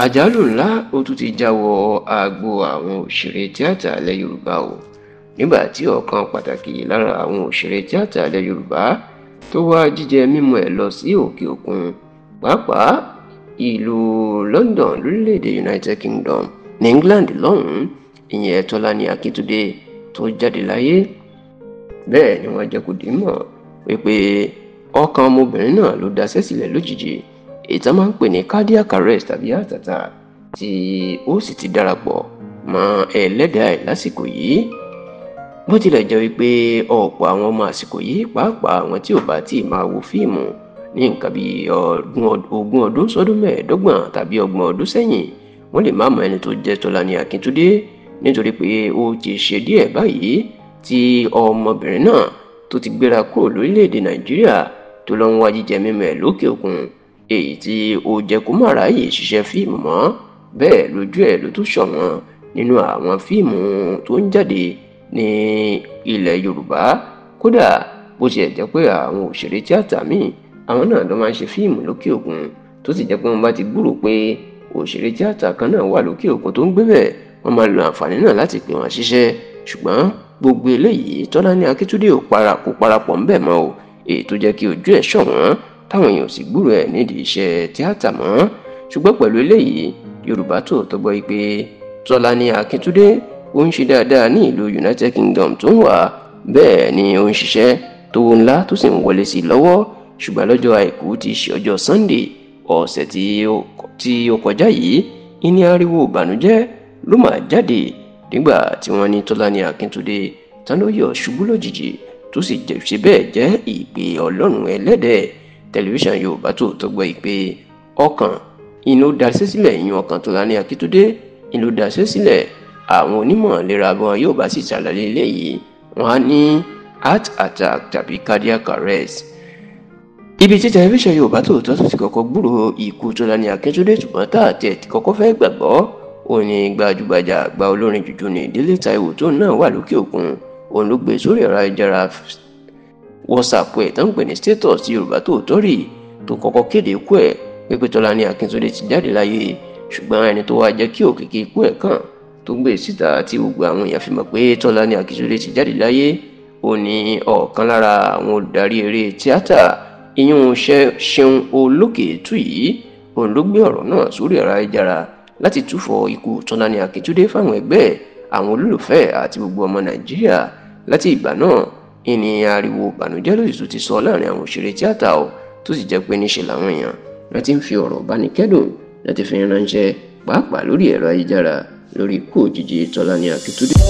Àjálù ńlá ó tún ti já wọ agbo àwọn òṣèré tíátà ilẹ̀ Yorùbá o, nígbà tí ọ̀kan pàtàkì lára àwọn òṣèré tíátà ilẹ̀ Yorùbá tó wá jíjẹ mímu ẹ̀ lọ sí òkè òkun, pàápàá ìlú London lórílẹ̀‐èdè United Kingdom ní England lọ́hùn-ún, ìyẹn Tọ́lání Akíntúndé tó jáde láyé. Bẹ́ẹ̀ ni wọ́n jẹ́ kó di mọ̀ wípé ọkàn ọmọbìnrin náà ló daṣẹ́ sílẹ̀ lójijì, èyí tá máa ń pè ní cardiac arrest tàbí heart attack, tí ó sì ti darapọ̀ mọ́ ẹlẹ́dàá ẹ̀ lásìkò yìí. Bó tilẹ̀ jẹ́ wípé ọ̀pọ̀ àwọn ọmọ àsìkò yìí, pàápàá àwọn tí ò bá tí ì máa wo fíìmù ní nǹkan bíi 20 ọdún sọ́dún 25 tàbí 30 ọdún sẹ́yìn, wọ́n lè má mọ ẹni tó jẹ́ Tọ́lání Akíntúndé, nítorí pé ó ti ṣe díẹ̀ báyìí tí ọmọbìnrin náà tó ti gbéra kúrò lórílẹ̀‐èdè Nàìjíríà tó lọ ń wá jíjẹ mímu ẹ̀ lókè òkun, èyí tí ó jẹ́ kó má ráyè ṣiṣẹ́ fíìmù mọ́. Bẹ́ẹ̀ lójú ẹ̀ ló tún ṣọ̀wọ́n nínú àwọn fíìmù tó ń jáde ní ilẹ̀ Yorùbá. Kódà bó tiẹ̀ jẹ́ pé àwọn òṣèré tíátà míì àwọn náà ló máa ń ṣe fíìmù lókè òkun, tó sì jẹ́ pé wọ́n bá ti gbúrò pé òṣèré tíátà kan náà wà lókè òkun tó ń gbé bẹ̀, wọ́n máa lo àǹfààní náà láti pè wọ́n ṣiṣẹ́. Ṣùgbọ́n gbogbo eléyìí Tọ́lání Akíntúndé kò parapọ̀ ńbẹ̀ mọ́ o, èyí tó jẹ́ kí ojú ẹ̀ ṣọ̀wọ́n táwọn èèyàn sì gbúrò ẹ̀ nídìí iṣẹ́ tíátà mọ́. Ṣùgbọ́n pẹ̀lú eléyìí, Yorùbá Tòótọ́ gbọ́ pé Tọ́lání Akíntúndé ó ń ṣe dáadáa ní ìlú United Kingdom tó ń wà, bẹ́ẹ̀ ni ó ń ṣiṣẹ́ tó ńlá tó sì ń wọlé sí i lọ́wọ́. Ṣùgbọ́n lọ́jọ́ àìkú tí í ṣe ọjọ́ Sunday ọ̀sẹ̀ tí ó kọjá yìí, ìní ariwo ìbànújẹ́ ló máa jáde nígbà tí wọ́n ní Tọ́lání Akíntúndé tán ló yọ̀ ṣubú lójijì, tó sì ṣe bẹ́ẹ̀ jẹ́ ìpè Ọlọ́run ẹlẹ́dẹ̀ẹ́. Tẹlifíṣàn Yorùbá Tòótọ́ gbọ́ pé ọkàn inú daṣẹ́ sílẹ̀, ìyún ọkàn Tọ́lání Akíntúndé inú daṣẹ́ sílẹ̀. Àwọn onímọ̀ ìlera wọn yóò bá sì ṣàlàyé eléyìí, wọ́n á ní heart attack tàbí cardiac arrest. Ibi tí tẹlifíṣàn Yorùbá Tòótọ́ tó ti kọ́kọ́ gbúròó ikú Tọ́lání Akíntúndé, ṣùgbọ́n tá àti ẹ̀ ti kọ́kọ́ fẹ́ gbàgbọ́, òun ni gbajúgbajà àgbà olórin jùjú ní Délé Táíwò tó náà wà lókè òkun, òun ló gbé sórí ẹ̀rọ ayélujára WhatsApp ẹ̀ tó ń pè ní status tí Yorùbá Tòótọ́ rí tó kọ́kọ́ kéde ikú ẹ̀ pé Tọ́lání Akíntúndé ti jáde láyé. Ṣùgbọ́n ẹni tó wá jẹ́ kí òkìkí ikú ẹ̀ kàn tó gbé síta tí gbogbo àwọn èèyàn fi mọ̀ pé Tọ́lání Akíntúndé ti jáde láyé, ó ní ọ̀kan lára àwọn olùdarí eré tíátà ìyún Ṣeun Olókèétú yìí, òun ló gbé ọ̀rọ̀ náà sórí ẹ̀rọ ayélujára láti túfọ̀ ikú Tọ́lání Akíntúndé fáwọn ẹgbẹ́, àwọn olólùfẹ́ àti gbogbo ọmọ Nàìjíríà. Láti ìgbà náà ìní ariwo ìbànújẹ́ lòdì tó ti sọ láàrin àwọn òṣèré tíátà o, tó sì jẹ́ pé níṣe làwọn èèyàn láti ń fi ọ̀rọ̀ bánikẹ́dùn láti fi ránṣẹ́ pàápàá lórí ẹ̀rọ ayélujára lórí ikú òjijì Tọ́lání Akíntúndé.